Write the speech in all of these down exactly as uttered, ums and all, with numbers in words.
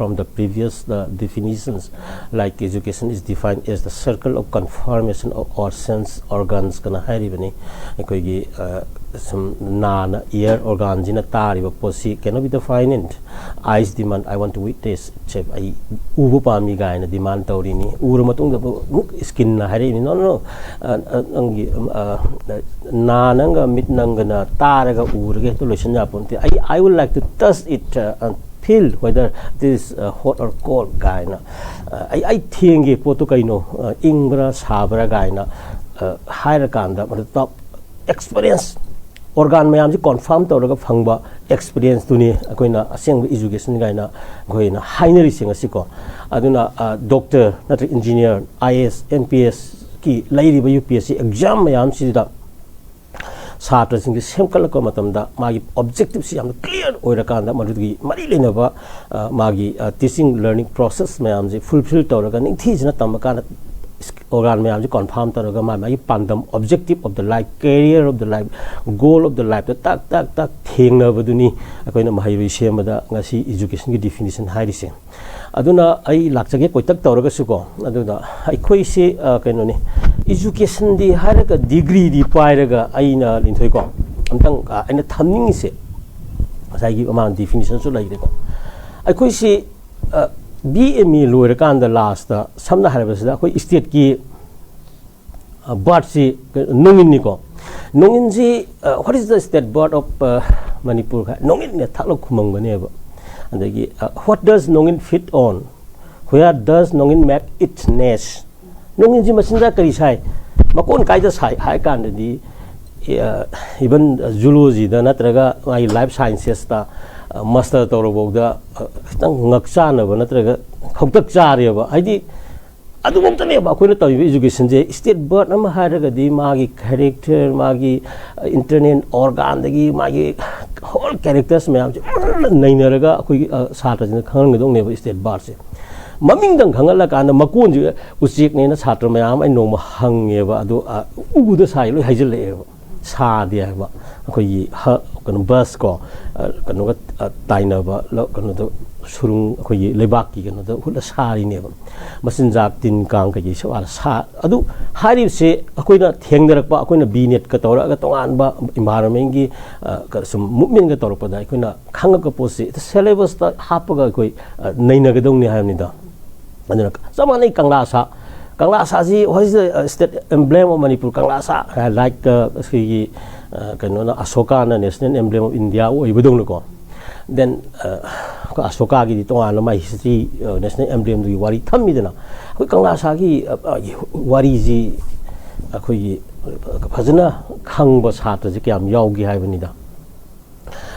from the previous uh, definitions, like education is defined as the circle of conformation of our sense organs ꯀꯅ ꯍꯥꯏꯔꯤꯕꯅꯤ꯫ ꯑꯩꯈꯣꯏꯒꯤ ꯑ, ꯁꯨꯝ ꯅꯥꯅ year ꯑꯣꯔꯒꯥꯟꯁꯤꯅ ꯇꯥꯔꯤꯕ ꯄꯣꯠꯁꯤ cannot be defined. Eyes demand, "I want to witness." ꯁꯦ ꯑꯩ ꯎꯕ ꯄꯥꯝꯃꯤ ꯀꯥꯏꯅ ꯗꯤꯃꯥꯟ ꯇꯧꯔꯤꯅꯤ꯫ ꯎꯔ ꯃꯇꯨꯡꯗ ꯑꯃꯨꯛ ꯏꯁꯀꯤꯟꯅ ꯍꯥꯏꯔꯛꯏꯅꯤ, "No, no, no, ꯑ, ꯑ, ꯅꯪꯒꯤ ꯎꯝ, ꯑ, ꯅꯥ ꯅꯪꯒ ꯃꯤꯠ ꯅꯪꯒꯅ ꯇꯥꯔꯒ ꯎꯔꯒ ꯍꯦꯛꯇ ꯂꯣꯏꯁꯤꯟ ꯌꯥꯄꯣꯟꯇꯦ꯫ I, I would like to touch it, uh, and feel whether it is uh, hot or cold" ꯀꯥꯏꯅ꯫ ꯑ, ꯑꯩ, "ꯑꯩ ꯊꯦꯡꯒꯦ, ꯄꯣꯠꯇꯨ ꯀꯩꯅꯣ, ꯑ, ꯏꯪꯕ꯭ꯔꯥ ꯁꯥꯕ꯭ꯔꯥ" ꯀꯥꯏꯅ, ꯑ, ꯍꯥꯏꯔꯀꯥꯟꯗ ꯃꯗꯨ ꯇꯞ ꯑꯦꯛꯁꯄꯔꯤꯌꯦꯟꯁ ꯑꯣꯔꯒꯥꯟ ꯃꯌꯥꯝꯁꯤ ꯀꯣꯟꯐꯥꯔꯝ ꯇꯧꯔꯒ ꯐꯪꯕ ꯑꯦꯛꯁꯄꯤꯔꯤꯌꯦꯟꯁꯇꯨꯅꯤ ꯑꯩꯈꯣꯏꯅ ꯑꯁꯦꯡꯕ ꯏꯖꯨꯀꯦꯁꯟ ꯀꯥꯏꯅ ꯑꯩꯈꯣꯏꯅ ꯍꯥꯏꯅꯔꯤꯁꯦ ꯉꯁꯤꯀꯣ꯫ ꯑꯗꯨꯅ ꯗꯣꯛꯇꯔ ꯅꯠꯇ꯭ꯔꯒ engineer, I A S, M P ꯑꯦꯁꯀꯤ ꯂꯩꯔꯤꯕ U P S C exam ꯃꯌꯥꯝꯁꯤꯗ ꯁꯥꯇ꯭ꯔꯁꯤꯡꯁꯤ ꯁꯦꯝꯒꯠꯂꯛꯄ ꯃꯇꯝꯗ ꯃꯥꯒꯤ ꯑꯣꯕꯖꯦꯛꯇꯤꯞꯁꯤ ꯌꯥꯝꯅ ꯀ꯭ꯂꯤꯌꯥꯔ ꯑꯣꯏꯔꯀꯥꯟꯗ ꯃꯗꯨꯒꯤ ꯃꯔꯤ ꯂꯩꯅꯕ ꯑ, ꯃꯥꯒꯤ ꯇꯤꯆꯤꯡ ꯂꯔꯅꯤꯡ ꯄ꯭ꯔꯣꯁꯦꯁ ꯃꯌꯥꯝꯁꯤ ꯐꯨꯜꯐꯤꯜ ꯇꯧꯔꯒ ꯅꯤꯡꯊꯤꯖꯅ ꯇꯝꯃꯀꯥꯟꯗ ꯑꯣꯔꯒꯥꯟ ꯃꯌꯥꯝꯁꯤ ꯀꯣꯟꯐꯥꯔꯝ ꯇꯧꯔꯒ ꯃꯥ ꯃꯥꯒꯤ ꯄꯥꯟꯗꯝ, objective of the life, career of the life, goal of the lifeꯇ ꯇꯥꯛ ꯇꯥꯛ ꯇꯥꯛ ꯊꯦꯡꯅꯕꯗꯨꯅꯤ ꯑꯩꯈꯣꯏꯅ ꯃꯍꯩꯔꯣꯏ ꯁꯦꯝꯕꯗ ꯉꯁꯤ ꯏꯖꯨꯀꯦꯁꯟꯒꯤ ꯗꯤꯐꯤꯅꯤꯁꯟ ꯍꯥꯏꯔꯤꯁꯦ꯫ ꯑꯗꯨꯅ ꯑꯩ ꯂꯥꯛꯆꯒꯦ ꯀꯣꯏꯇꯛ ꯇꯧꯔꯒꯁꯨꯀꯣ꯫ ꯑꯗꯨꯅ ꯑꯩꯈꯣꯏꯁꯤ ꯑ, ꯀꯩꯅꯣꯅꯤ, ꯏꯖꯨꯀꯦꯁꯟꯗꯤ ꯍꯥꯏꯔꯒ ꯗꯤꯒ꯭ꯔꯤꯗꯤ ꯄꯥꯏꯔꯒ ꯑꯩꯅ, ꯂꯤꯟꯊꯣꯏꯀꯣ, ꯑꯝꯇꯪ ꯑ, ꯑꯩꯅ ꯊꯝꯅꯤꯡꯉꯤꯁꯦ, ꯉꯁꯥꯏꯒꯤ ꯃꯃꯥꯡ ꯗꯤꯐꯤꯅꯤꯁꯟꯁꯨ ꯂꯩꯔꯦꯀꯣ꯫ ꯑꯩꯈꯣꯏꯁꯤ ꯕꯤ ꯑꯦꯝ ꯑꯦ ꯂꯣꯏꯔꯀꯥꯟꯗ ꯂꯥꯁꯇ ꯁꯝꯅ ꯍꯥꯏꯔꯕꯁꯤꯗ ꯑꯩꯈꯣꯏ ꯏꯁꯇꯦꯠꯀꯤ ꯕꯥꯔꯠꯁꯤ ꯅꯣꯡꯏꯟꯅꯤꯀꯣ꯫ ꯅꯣꯡꯏꯟꯁꯤ, "What is the state bird of Manipur?" ꯍꯥꯏ, ꯅꯣꯡꯏꯟꯅ ꯊꯥꯛꯂ ꯈꯨꯃꯝꯒꯅꯦꯕ꯫ ꯑꯗꯒꯤ "What does Nongin feed on? Where does Nongin make its nest?" ꯅꯣꯡꯏꯟꯁꯤ ꯃꯆꯤꯟꯖꯥꯛ ꯀꯔꯤ ꯁꯥꯏ, ꯃꯀꯣꯟ ꯀꯥꯏꯗ ꯁꯥꯏ ꯍꯥꯏ ꯀꯥꯟꯗꯗꯤ, ꯏꯚꯟ ꯖꯨꯂꯣꯖꯤꯗ ꯅꯠꯇ꯭ꯔꯒ ꯃꯥꯒꯤ ꯂꯥꯏꯐ ꯁꯥꯏꯟꯁꯦꯁꯇ ꯃꯥꯁꯇꯔ ꯇꯧꯔꯐꯥꯎꯗ ꯈꯤꯇꯪ ꯉꯛ ꯆꯥꯅꯕ ꯅꯠꯇ꯭ꯔꯒ ꯈꯧꯇꯛ ꯆꯥꯔꯦꯕ꯫ ꯍꯥꯏꯗꯤ ꯑꯗꯨꯐꯧꯗꯅꯦꯕ ꯑꯩꯈꯣꯏꯅ ꯇꯧꯔꯤꯕ ꯏꯖꯨꯀꯦꯁꯟꯁꯦ꯫ ꯏꯁꯇꯦꯠ ꯕꯥꯔꯠ ꯑꯃ ꯍꯥꯏꯔꯒꯗꯤ ꯃꯥꯒꯤ ꯀꯦꯔꯦꯛꯇꯔ, ꯃꯥꯒꯤ ꯏꯟꯇꯔꯅꯦꯜ ꯑꯣꯔꯒꯥꯟꯗꯒꯤ ꯃꯥꯒꯤ ꯍꯣꯜ ꯀꯦꯔꯦꯛꯇꯔꯁ ꯃꯌꯥꯝꯁꯦ ꯃꯨꯟꯅ ꯅꯩꯅꯔꯒ ꯑꯩꯈꯣꯏꯒꯤ ꯑ, ꯁꯥꯇ꯭ꯔꯁꯤꯡꯗ ꯈꯪꯍꯟꯒꯗꯧꯅꯦꯕ ꯏꯁꯇꯦꯠ ꯕꯥꯔꯠꯁꯦ꯫ ꯃꯃꯤꯡꯗꯪ ꯈꯪꯍꯜꯂꯀꯥꯟꯗ ꯃꯀꯣꯟꯁꯦ ꯎꯆꯦꯛꯅꯦꯅ ꯁꯥꯇ꯭ꯔ ꯃꯌꯥꯝ ꯑꯃ ꯑꯩ ꯅꯣꯡꯃ ꯍꯪꯉꯦꯕ꯫ ꯑꯗꯣ ꯑ, ꯎꯗ ꯁꯥꯏ ꯂꯣꯏ ꯍꯥꯏꯖꯤꯜꯂꯛꯑꯦꯕ꯫ ꯁꯥꯗꯦ ꯍꯥꯏꯕ꯫ ꯑꯩꯈꯣꯏꯒꯤ ꯍ-, ꯀꯩꯅꯣ ꯕꯁ ꯀꯣ, ꯑ, ꯀꯩꯅꯣꯒ, ꯑ, ꯇꯥꯏꯅꯕ ꯂ-, ꯀꯩꯅꯣꯗꯣ ꯁꯨꯔꯨꯡ ꯑꯩꯈꯣꯏꯒꯤ ꯂꯩꯕꯥꯛꯀꯤ ꯀꯩꯅꯣꯗ ꯍꯨꯠꯂ ꯁꯥꯔꯤꯅꯦꯕ꯫ ꯃꯆꯤꯟꯖꯥꯛ ꯇꯤꯟ ꯀꯥꯡ ꯀꯩꯀꯩ ꯁꯥ-, ꯑꯗꯨ ꯍꯥꯏꯔꯤꯕꯁꯦ ꯑꯩꯈꯣꯏꯅ ꯊꯦꯡꯅꯔꯛꯄ, ꯑꯩꯈꯣꯏꯅ ꯕꯤ ꯅꯦꯠꯀ ꯇꯧꯔꯛꯑꯒ ꯇꯣꯉꯥꯟꯕ ꯏꯟꯚꯥꯏꯔꯣꯟꯃꯦꯟꯒꯤ, ꯑ, ꯀ-, ꯁꯨꯝ ꯃꯨꯞꯃꯦꯟꯒ ꯇꯧꯔꯛꯄꯗ ꯑꯩꯈꯣꯏꯅ ꯈꯪꯉꯛꯄ ꯄꯣꯠꯁꯦ ꯁꯦꯂꯦꯕꯁꯇ ꯍꯥꯞꯄꯒ ꯑꯩꯈꯣꯏ, ꯑ, ꯅꯩꯅꯒꯗꯧꯅꯤ ꯍꯥꯏꯕꯅꯤꯗ꯫ ꯑꯗꯨꯅ ꯆꯞ ꯃꯥꯟꯅꯩ ꯀꯪꯂꯥ ꯁꯥ꯫ ꯀꯪꯂꯥ ꯁꯥꯁꯤ, what is the, uh, state emblem of Manipur? ꯀꯪꯂꯥ ꯁꯥ, uh, like, uh, ꯑꯩꯈꯣꯏꯒꯤ, uh, ꯀꯩꯅꯣꯅ, ꯑꯁꯣꯀꯥꯅ national emblem of India ꯑꯣꯏꯕꯗꯧꯅꯀꯣ꯫ Then, uh, ꯑꯩꯈꯣꯏ ꯑꯁꯣꯀꯥꯒꯤꯗꯤ ꯇꯣꯉꯥꯟꯅ ꯃꯥꯏ history, uh, national emblemꯗꯨꯒꯤ ꯋꯥꯔꯤ ꯊꯝꯃꯤꯗꯅ꯫ ꯑꯩꯈꯣꯏ ꯀꯪꯂꯥ ꯁꯥꯒꯤ, uh, uh, ꯋꯥꯔꯤꯁꯤ ꯑꯩꯈꯣꯏꯒꯤ ꯐꯖꯅ ꯈꯪꯕ ꯁꯥꯇ꯭ꯔꯁꯤ ꯀꯌꯥꯝ ꯌꯥꯎꯒꯦ ꯍꯥꯏꯕꯅꯤꯗ꯫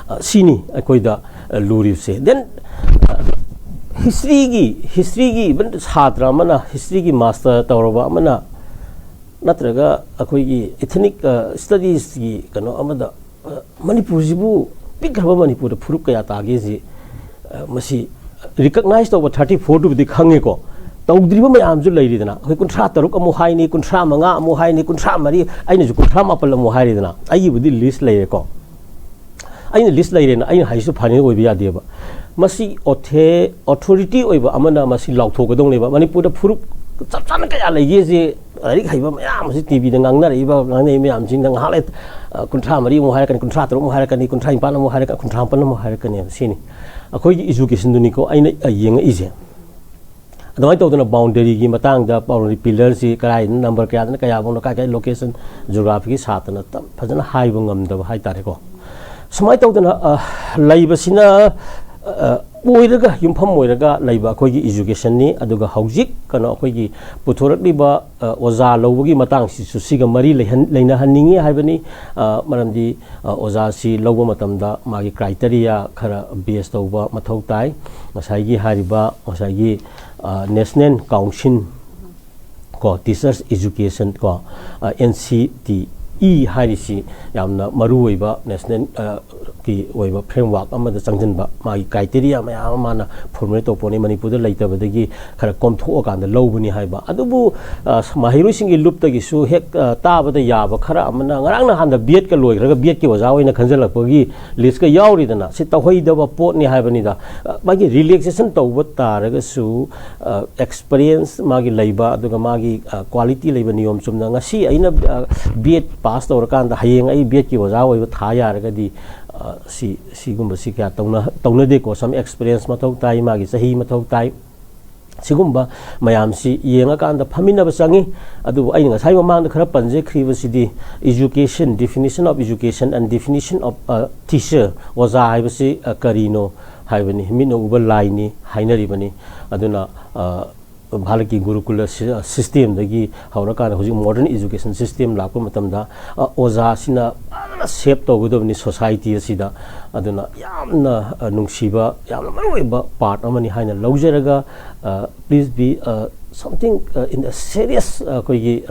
ꯑ, ꯁꯤꯅꯤ ꯑꯩꯈꯣꯏꯗ, ꯑ, ꯂꯨꯔꯤꯕꯁꯦ꯫ Then, ꯑ, historyꯒꯤ, historyꯒꯤ even ꯁꯥꯇ꯭ꯔ ꯑꯃꯅ, historyꯒꯤ master ꯇꯧꯔꯕ ꯑꯃꯅ, ꯅꯠꯇ꯭ꯔꯒ ꯑꯩꯈꯣꯏꯒꯤ ethnic, ꯑ, studiesꯀꯤ ꯀꯩꯅꯣ ꯑꯃꯗ, ꯑ, ꯃꯅꯤꯄꯨꯔꯁꯤꯕꯨ, ꯄꯤꯛꯈ꯭ꯔꯕ ꯃꯅꯤꯄꯨꯔꯗ ꯐꯨꯔꯨꯞ ꯀꯌꯥ ꯇꯥꯒꯦꯁꯤ, ꯑ, ꯃꯁꯤ recognize ꯇꯧꯕ thirty fourꯗꯨꯕꯨꯗꯤ ꯈꯪꯉꯦꯀꯣ꯫ ꯇꯧꯗ꯭ꯔꯤꯕ ꯃꯌꯥꯝꯁꯨ ꯂꯩꯔꯤꯗꯅ, ꯑꯩꯈꯣꯏ ꯀꯨꯟꯊ꯭ꯔꯥ ꯇꯔꯨꯛ ꯑꯃꯨꯛ ꯍꯥꯏꯅꯤ, ꯀꯨꯟꯊ꯭ꯔꯥ ꯃꯉꯥ ꯑꯃꯨꯛ ꯍꯥꯏꯅꯤ, ꯀꯨꯟꯊ꯭ꯔꯥ ꯃꯔꯤ, ꯑꯩꯅꯁꯨ ꯀꯨꯟꯊ꯭ꯔꯥ ꯃꯥꯄꯜ ꯑꯃꯨꯛ ꯍꯥꯏꯔꯤꯗꯅ, ꯑꯩꯒꯤꯕꯨꯗꯤ list ꯂꯩꯔꯦꯀꯣ꯫ ꯑꯩꯅ list ꯂꯩꯔꯦꯅ ꯑꯩꯅ ꯍꯥꯏꯁꯨ final ꯑꯣꯏꯕ ꯌꯥꯗꯦꯕ꯫ ꯃꯁꯤ ꯑꯣꯊꯦ-, authority ꯑꯣꯏꯕ ꯑꯃꯅ ꯃꯁꯤ ꯂꯥꯎꯊꯣꯛꯀꯗꯧꯅꯦꯕ꯫ ꯃꯅꯤꯄꯨꯔꯗ ꯐꯨꯔꯨꯞ ꯆꯞ ꯆꯥꯅ ꯀꯌꯥ ꯂꯩꯒꯦꯁꯦ ꯂꯥꯏꯔꯤꯛ ꯍꯩꯕ ꯃꯌꯥꯝ ꯑꯁꯤ ꯇꯤꯚꯤꯗ ꯉꯥꯡꯅꯔꯛꯏꯕ, ꯉꯥꯡꯅꯔꯤꯕ ꯃꯌꯥꯝꯁꯤꯡꯗ ꯉꯥꯏꯍꯥꯛ ꯂꯩ, ꯑ, ꯀꯨꯟꯊ꯭ꯔꯥ ꯃꯔꯤ ꯑꯃꯨꯛ ꯍꯥꯏꯔꯛꯀꯅꯤ, ꯀꯨꯟꯊ꯭ꯔꯥ ꯇꯔꯨꯛ ꯑꯃꯨꯛ ꯍꯥꯏꯔꯛꯀꯅꯤ, ꯀꯨꯟꯊ꯭ꯔꯥ ꯅꯤꯄꯥꯟ ꯑꯃꯨꯛ ꯍꯥꯏꯔꯛꯀꯅꯤ, ꯀꯨꯟꯊ꯭ꯔꯥ ꯃꯥꯄꯟ ꯑꯃꯨꯛ ꯍꯥꯏꯔꯛꯀꯅꯦꯕ꯫ ꯁꯤꯅꯤ ꯑꯩꯈꯣꯏꯒꯤ educationꯗꯨꯅꯤꯀꯣ ꯑꯩꯅ, ꯑ, ꯌꯦꯡꯉꯛꯏꯁꯦ꯫ ꯑꯗꯨꯃꯥꯏꯅ ꯇꯧꯗꯅ boundaryꯒꯤ ꯃꯇꯥꯡꯗ boundary pillarꯁꯤ ꯀꯗꯥꯏꯗꯅ number ꯀꯌꯥꯗꯅ ꯀꯌꯥꯐꯧꯅꯣ, ꯀꯥꯏ ꯀꯥꯏ location geographyꯒꯤ ꯁꯥꯇ꯭ꯔꯅ ꯇꯝ-, ꯐꯖꯅ ꯍꯥꯏꯕ ꯉꯝꯗꯕ ꯍꯥꯏꯇꯥꯔꯦꯀꯣ꯫ ꯁꯨꯃꯥꯏꯅ ꯇꯧꯗꯅ, ꯑ, ꯂꯩꯕꯁꯤꯅ, ꯑ, ꯑꯣꯏꯔꯒ, ꯌꯨꯝꯐꯝ ꯑꯣꯏꯔꯒ ꯂꯩꯕ ꯑꯩꯈꯣꯏꯒꯤ educationꯅꯤ꯫ ꯑꯗꯨꯒ ꯍꯧꯖꯤꯛ ꯀꯩꯅꯣ ꯑꯩꯈꯣꯏꯒꯤ ꯄꯨꯊꯣꯔꯛꯂꯤꯕ, ꯑ, ꯑꯣꯖꯥ ꯂꯧꯕꯒꯤ ꯃꯇꯥꯡꯁꯤꯁꯨ ꯁꯤꯒ ꯃꯔꯤ ꯂꯩꯍꯟ-, ꯂꯩꯅꯍꯟꯅꯤꯡꯉꯤ ꯍꯥꯏꯕꯅꯤ꯫ ꯑ, ꯃꯔꯝꯗꯤ, ꯑ, ꯑꯣꯖꯥꯁꯤ ꯂꯧꯕ ꯃꯇꯝꯗ ꯃꯥꯒꯤ criteria ꯈꯔ base ꯇꯧꯕ ꯃꯊꯧ ꯇꯥꯏ꯫ ꯉꯁꯥꯏꯒꯤ ꯍꯥꯏꯔꯤꯕ, ꯉꯁꯥꯏꯒꯤ, ꯑ, National Council ꯀꯣ, Teachers Education ꯀꯣ, ꯑ, N C T E ꯍꯥꯏꯔꯤꯁꯤ ꯌꯥꯝꯅ ꯃꯔꯨꯑꯣꯏꯕ national, ꯑ, ꯀꯤ ꯑꯣꯏꯕ ꯐ꯭ꯔꯦꯝꯋꯥꯔꯛ ꯑꯃꯗ ꯆꯪꯁꯤꯟꯕ, ꯃꯥꯒꯤ ꯀ꯭ꯔꯥꯏꯇꯦꯔꯤꯌꯥ ꯃꯌꯥꯝ ꯑꯃ ꯃꯥꯅ ꯐꯣꯔꯃꯨꯂꯦꯠ ꯇꯧꯄꯣꯠꯅꯤ, ꯃꯅꯤꯄꯨꯔꯗ ꯂꯩꯇꯕꯗꯒꯤ ꯈꯔ ꯀꯣꯝꯊꯣꯛꯑꯀꯥꯟꯗ ꯂꯧꯕꯅꯤ ꯍꯥꯏꯕ꯫ ꯑꯗꯨꯕꯨ ꯃꯍꯩꯔꯣꯏꯁꯤꯡꯒꯤ ꯂꯨꯞꯇꯒꯤꯁꯨ ꯍꯦꯛ ꯇꯥꯕꯗ ꯌꯥꯕ ꯈꯔ ꯑꯃꯅ ꯉꯔꯥꯡ ꯅꯍꯥꯟꯗ ꯕꯤ ꯑꯦꯗꯀ ꯂꯣꯏꯈ꯭ꯔꯒ ꯕꯤ ꯑꯦꯗꯀꯤ ꯑꯣꯖꯥ ꯑꯣꯏꯅ ꯈꯟꯖꯜꯂꯛꯄꯒꯤ ꯂꯤꯁꯀ ꯌꯥꯎꯔꯤꯗꯅ, ꯁꯤ ꯇꯧꯍꯩꯗꯕ ꯄꯣꯠꯅꯤ ꯍꯥꯏꯕꯅꯤꯗ꯫ ꯃꯥꯒꯤ ꯔꯤꯂꯦꯛꯁꯦꯁꯟ ꯇꯧꯕ ꯇꯥꯔꯒꯁꯨ ꯑꯦꯛꯁꯄꯔꯤꯌꯦꯟꯁ ꯃꯥꯒꯤ ꯂꯩꯕ, ꯑꯗꯨꯒ ꯃꯥꯒꯤ ꯀ꯭ꯋꯥꯂꯤꯇꯤ ꯂꯩꯕ, ꯅꯤꯌꯣꯝ ꯆꯨꯝꯅ ꯉꯁꯤ ꯑꯩꯅ ꯕꯤ ꯑꯦꯗ ꯄꯥꯁ ꯇꯧꯔꯀꯥꯟꯗ ꯍꯌꯦꯡ ꯑꯩ ꯕꯤ ꯑꯦꯗꯀꯤ ꯑꯣꯖꯥ ꯑꯣꯏꯕ ꯊꯥ ꯌꯥꯔꯒꯗꯤ ꯁꯤ ꯁꯤꯒꯨꯝꯕꯁꯤ ꯀꯌꯥ ꯇꯧꯅ ꯇꯧꯅꯗꯦꯀꯣ꯫ ꯁꯝ ꯑꯦꯛꯁꯄꯤꯔꯤꯌꯦꯟꯁ ꯃꯊꯧ ꯇꯥꯏ, ꯃꯥꯒꯤ ꯆꯍꯤ ꯃꯊꯧ ꯇꯥꯏ꯫ ꯁꯤꯒꯨꯝꯕ ꯃꯌꯥꯝꯁꯤ ꯌꯦꯡꯉꯀꯥꯟꯗ ꯐꯝꯃꯤꯟꯅꯕ ꯆꯪꯉꯤ꯫ ꯑꯗꯨꯕꯨ ꯑꯩꯅ ꯉꯁꯥꯏ ꯃꯃꯥꯡꯗ ꯈꯔ ꯄꯟꯖꯈ꯭ꯔꯤꯕꯁꯤꯗꯤ education, definition of education and definition of teacher, ꯑꯣꯖꯥ ꯍꯥꯏꯕꯁꯤ ꯀꯔꯤꯅꯣ ꯍꯥꯏꯕꯅꯤ꯫ ꯃꯤꯠꯅ ꯎꯕ ꯂꯥꯏꯅꯤ ꯍꯥꯏꯅꯔꯤꯕꯅꯤ꯫ ꯑꯗꯨꯅ ꯚꯥꯔꯠꯀꯤ ꯒꯨꯔꯨꯀꯨꯂ ꯁꯤꯁꯇꯦꯝꯗꯒꯤ ꯍꯧꯔꯀꯥꯟꯗ ꯍꯧꯖꯤꯛ ꯃꯣꯗꯔꯟ ꯏꯖꯨꯀꯦꯁꯟ ꯁꯤꯁꯇꯦꯝ ꯂꯥꯛꯄ ꯃꯇꯝꯗ ꯑꯣꯖꯥꯁꯤꯅ ꯐꯖꯅ ꯁꯦꯞ ꯇꯧꯒꯗꯕꯅꯤ ꯁꯣꯁꯥꯏꯇꯤ ꯑꯁꯤꯗ꯫ ꯑꯗꯨꯅ ꯌꯥꯝꯅ ꯅꯨꯡꯁꯤꯕ, ꯌꯥꯝꯅ ꯃꯔꯨꯑꯣꯏꯕ ꯄꯥꯔꯠ ꯑꯃꯅꯤ ꯍꯥꯏꯅ ꯂꯧꯖꯔꯒ, please be something in a serious, ꯑꯩꯈꯣꯏꯒꯤ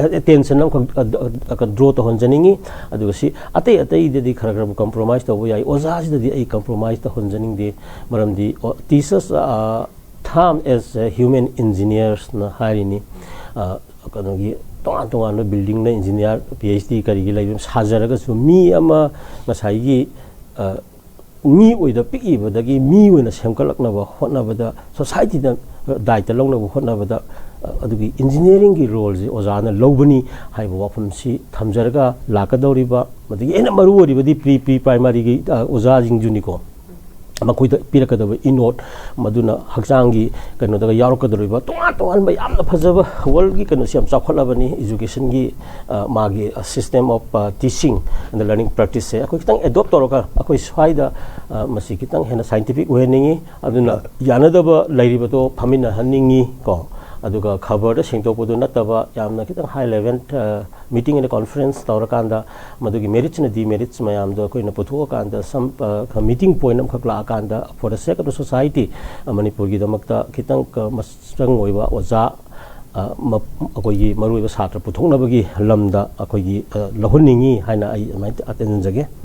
ꯑꯦꯇꯦꯟꯁꯟ ꯑꯃꯈꯛ ꯗ꯭ꯔꯣ ꯇꯧꯍꯟꯖꯅꯤꯡꯉꯤ꯫ ꯑꯗꯨꯒ ꯁꯤ ꯑꯇꯩ ꯑꯇꯩꯗꯗꯤ ꯈꯔ ꯈꯔꯕꯨ ꯀꯝꯄ꯭ꯔꯣꯃꯥꯏꯁ ꯇꯧꯕ ꯌꯥꯏ, ꯑꯣꯖꯥꯁꯤꯗꯗꯤ ꯑꯩ ꯀꯝꯄ꯭ꯔꯣꯃꯥꯏꯁ ꯇꯧꯍꯟꯖꯅꯤꯡꯗꯦ꯫ ꯃꯔꯝꯗꯤ teachers are term as human engineersꯅ ꯍꯥꯏꯔꯤꯅꯤ꯫ ꯀꯩꯅꯣꯒꯤ ꯇꯣꯉꯥꯟ ꯇꯣꯉꯥꯟꯕ ꯕꯤꯜꯗꯤꯡꯅ ꯏꯟꯖꯤꯅꯤꯌꯥꯔ, ꯄꯤ ꯑꯩꯆ ꯗꯤ ꯀꯔꯤꯒꯤ ꯂꯩꯕ ꯁꯥꯖꯔꯒꯁꯨ, ꯃꯤ ꯑꯃ ꯉꯁꯥꯏꯒꯤ ꯃꯤ ꯑꯣꯏꯗ ꯄꯤꯛꯏꯕꯗꯒꯤ ꯃꯤ ꯑꯣꯏꯅ ꯁꯦꯝꯒꯠꯂꯛꯅꯕ ꯍꯣꯠꯅꯕꯗ, ꯁꯣꯁꯥꯏꯇꯤꯗ ꯗꯥꯏꯇ ꯂꯧꯅꯕ ꯍꯣꯠꯅꯕꯗ, ꯑꯗꯨꯒꯤ ꯏꯟꯖꯤꯅꯤꯌꯥꯔꯤꯡꯒꯤ ꯔꯣꯜꯁꯦ ꯑꯣꯖꯥꯅ ꯂꯧꯕꯅꯤ ꯍꯥꯏꯕ ꯋꯥꯐꯝꯁꯤ ꯊꯝꯖꯔꯒ, ꯂꯥꯛꯀꯗꯧꯔꯤꯕ, ꯃꯗꯨꯒꯤ ꯍꯦꯟꯅ ꯃꯔꯨ ꯑꯣꯏꯔꯤꯕꯗꯤ ꯄ꯭ꯔꯤ ꯄ꯭ꯔꯤ ꯄ꯭ꯔꯥꯏꯃꯥꯔꯤꯒꯤ ꯑꯣꯖꯥꯁꯤꯡꯗꯨꯅꯤꯀꯣ꯫ ꯃꯈꯣꯏꯗ ꯄꯤꯔꯛꯀꯗꯕ ꯏꯅꯣꯠ, ꯃꯗꯨꯅ ꯍꯛꯆꯥꯡꯒꯤ ꯀꯩꯅꯣꯗꯒ ꯌꯥꯎꯔꯛꯀꯗꯧꯔꯤꯕ ꯇꯣꯉꯥꯟ ꯇꯣꯉꯥꯟꯕ ꯌꯥꯝꯅ ꯐꯖꯕ, ꯋꯥꯔꯜꯒꯤ ꯀꯩꯅꯣꯁꯤ ꯌꯥꯝ ꯆꯥꯎꯈꯠꯂꯕꯅꯤ, ꯏꯖꯨꯀꯦꯁꯟꯒꯤ ꯃꯥꯒꯤ system of teaching and learning practiceꯁꯦ ꯑꯩꯈꯣꯏ ꯈꯤꯇꯪ ꯑꯦꯗꯣꯞ ꯇꯧꯔꯒ ꯑꯩꯈꯣꯏ ꯁ꯭ꯋꯥꯏꯗ ꯃꯁꯤ ꯈꯤꯇꯪ ꯍꯦꯟꯅ ꯁꯥꯏꯟꯇꯤꯐꯤꯛ ꯑꯣꯏꯍꯟꯅꯤꯡꯉꯤ꯫ ꯑꯗꯨꯅ ꯌꯥꯅꯗꯕ ꯂꯩꯔꯤꯕꯗꯣ ꯐꯝꯃꯤꯟꯅꯍꯟꯅꯤꯡꯉꯤ ꯀꯣ꯫ ꯑꯗꯨꯒ ꯈꯕꯔꯗ ꯁꯦꯡꯗꯣꯛꯄꯗꯨ ꯅꯠꯇꯕ, ꯌꯥꯝꯅ ꯈꯤꯇꯪ ꯍꯥꯏ ꯂꯦꯚꯦꯜ meeting and conference ꯇꯧꯔꯀꯥꯟꯗ ꯃꯗꯨꯒꯤ merits and demerits ꯃꯌꯥꯝꯗꯣ ꯑꯩꯈꯣꯏꯅ ꯄꯨꯊꯣꯛꯑꯀꯥꯟꯗ, some meeting point ꯑꯃꯈꯛ ꯂꯥꯛꯑꯀꯥꯟꯗ, for the sake of the society, ꯃꯅꯤꯄꯨꯔꯒꯤꯗꯃꯛꯇ ꯈꯤꯇꯪ ꯃꯆꯪ ꯑꯣꯏꯕ ꯑꯣꯖꯥ, ꯑꯩꯈꯣꯏꯒꯤ ꯃꯔꯨꯑꯣꯏꯕ ꯁꯥꯇ꯭ꯔ ꯄꯨꯊꯣꯛꯅꯕꯒꯤ ꯂꯝꯗ ꯑꯩꯈꯣꯏꯒꯤ ꯂꯧꯍꯟꯅꯤꯡꯉꯤ ꯍꯥꯏꯅ ꯑꯩ ꯑꯗꯨꯃꯥꯏꯅ ꯇꯦꯟꯖꯒꯦ꯫